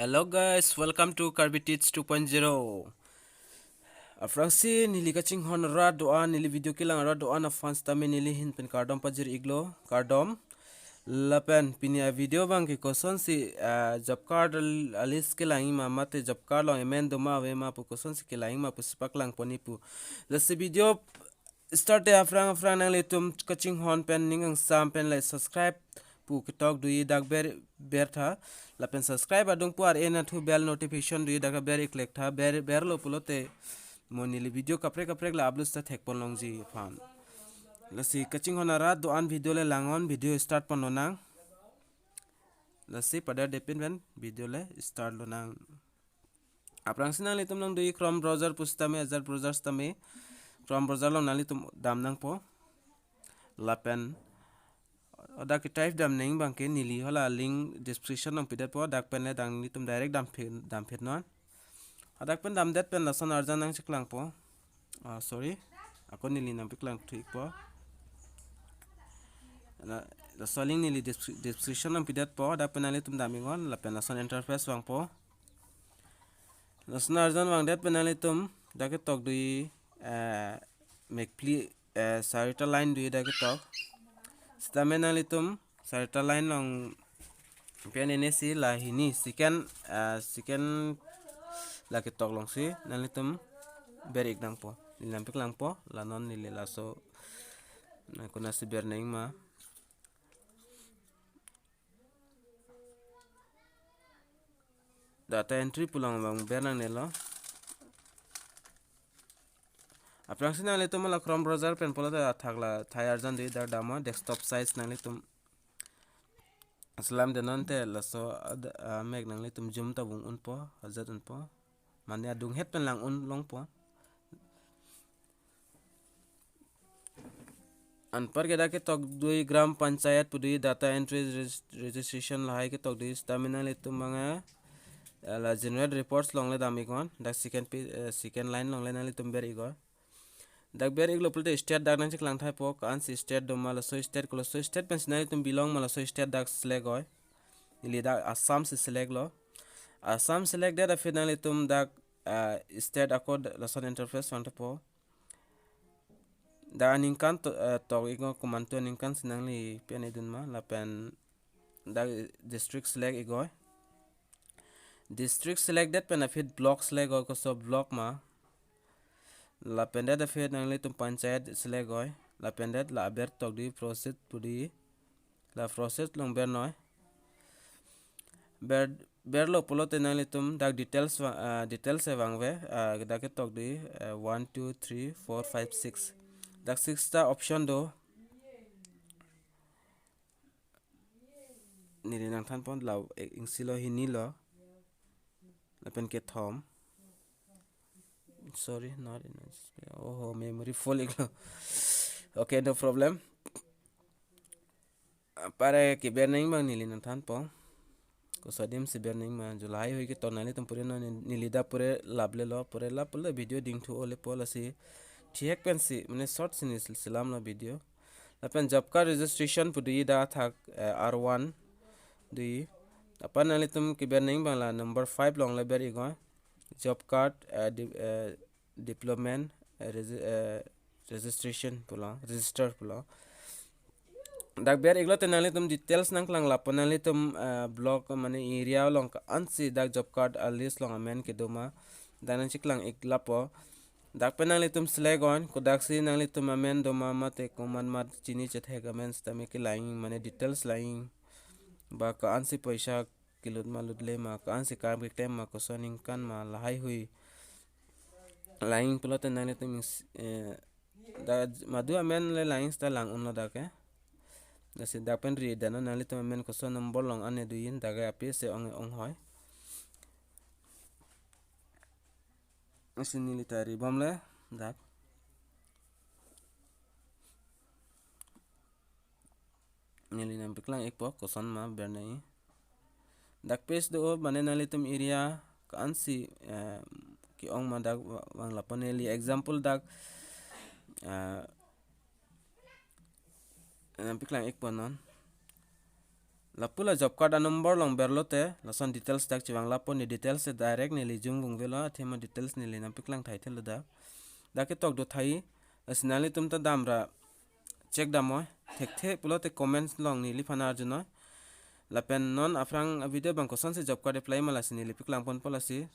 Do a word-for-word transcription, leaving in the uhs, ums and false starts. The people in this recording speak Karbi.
Hello guys, welcome to Karbi Teach two point zero. Aphrangsi neli kachinghon rat do-an, neli video kelang rat do-an aphan sitame neli ahin pen kardom pajir-iklo, kardom. Lapen pini a-video abangke kosonsi, ah, job card al-, a-list kelangji ma mate job card along amen doma ave ma pu kosonsi kelangji ma pusi paklangponji pu. Lasi video start te aphrang aphrang nanglitum kachinghon pen ning angsam pen like subscribe pu ketok doji dak ber, bertha. Lapen subscribe adung pu ar-e nathu bell notification doji dak ber-iklek tha, ber, berlo pulote mo neli video kaprek kaprek la upload ta thekpon longji aphan. Lasi kachinghon arat do-an video le langnon, video start ponlonang. Lasi padar depin pen video le start lonang. Aphrangsi nanglitum nangdoji Chrome browser pusitame, ajat browser sitame, Chrome browser along nanglitum dam nangpo. Lapen hadak ke type dam nangji abangke neli hala link description along pidetpo, dak pen le nanglitum direct dam phi-, dam phitnon. Hadak pen damdet pen lason arjan nangcheklangpo. Ah, sorry. Ako neli nangpeklang thu-ikpo. La, laso link neli descri-, description along pidetpo, dak pen nanglitum dam-iknon, lapen lason interface vangpo. Lason arjan vangdet pen nanglitum dak ketok doji, eh, mekphli, eh, sarita line doji dak ketok. Sitame nanglitum sarita line along pen enesi la hini second, eh, second la ketok alongsi nanglitum ber-ik nangpo. Neli nangpeklangpo, la non neli laso, na konatsi ber nangji ma. Data entry pu along abang ber nangnelo. Aphrangsi nanglitum la Chrome browser pen pulote athak la thai arjan doji, dak damnon, desktop size nanglitum selam denon te laso ad-, ah, mek nanglitum zoom ta vung unpo, ajat unpo. Mane adunghet pen lang-un longpo. Anparke dak ketok doji Gram Panchayat pu doji data entry regis-, registration lahai ketok doji sitame nanglitum abang, eh, la generate reports along le dam-iknon, dak second pi-, eh, second line along le nanglitum ber-iknon. Dak ber-iklo pulote state dak nangcheklang thaipo, ko-ansi state doma, laso state, ko laso state pensi nanglitum belong ma laso state dak select-iknon. Neli dak Assam si select-lo. Assam select-det aphi nanglitum dak, ah, state ako d-, lason interface vangthapo. Dak aningkan to, eh, tok-iknon, komantu aningkansi nangli pen idun ma, lapen dak district select-iknon. District select-det pen aphi block select-iknon, koso block ma. Lapen det aphi nanglitum panchayat select-iknon. Lapen det la aber tok doji proceed pu doji. La proceed along bernon. Ber, berlo pulote nanglitum dak details va-, ah, details e vangve, ah, dak ketok doji, eh, one, two, three, four, five, six. Dak six ta option do. Neli nangthanpon la, eh, ingsilo, hinilo. Lapen kethom. Sorry, not in this. Oh, memory full-iklo. Okay, no problem. Apar ke ber nangji abang neli nangthanpo. Koso adimsi ber nangji ma, jo lahaihui ketok nanglitum pure non, neli dak pure laplelo, pure lap pulo video dingthu olepo, lasi thihek pensi, mane short si neli selamlo video. Lapen job card registration pu doji dak athak, eh, R one doji. Apar nanglitum keber nangji abang la number five along le ber-iknon. Job card, eh, di-, eh, development, eh, regi-, eh, registration pu along, register pu along. Dak ber-iklote nanglitum details nangklang lapo, nanglitum, eh, block mane area along ko-ansi dak job card a-list along amen kedoma, dak nangcheklang-ik lapo. Dak pen nanglitum select-iknon, kodaksi nanglitum amen doma mate komat mat chini chethek amen sitame kelang, mane details lang. Ba ko-ansi poisa kelut ma lutle ma, ko-ansi kam keklem ma, koson aningkan ma, lahaihui lang pulote nanglitum ings-, eh, dak madu amen le lang sita lang-unlo dak ke. Lasi dak pen ri-et damnon, nanglitum amen koson number along an-e doji, dak ke aphi si ong, onghoi. Lasi neli ta ribomle dak. Neli nangpeklang-ikpo koson ma ber nangji. Dak page do, mane nanglitum area ko-ansi, eh, ke-ong ma dak va-, vang lapo, neli example dak, eh, nangpeklang-ikpo non. Lapu la job card a-number along berlo te, lason details dak chevang lapo. Ne details te direct neli jung vungvelo, athema details neli nangpeklang thai thelo dak. Dak ketok do thai, lasi nanglitum ta damra check damnoi, thekthe pulote comments along neliphan arjunoi. Lapen non aphrang a-video abang kosonsi job card apply ma lasi neli peklang ponpo, lasi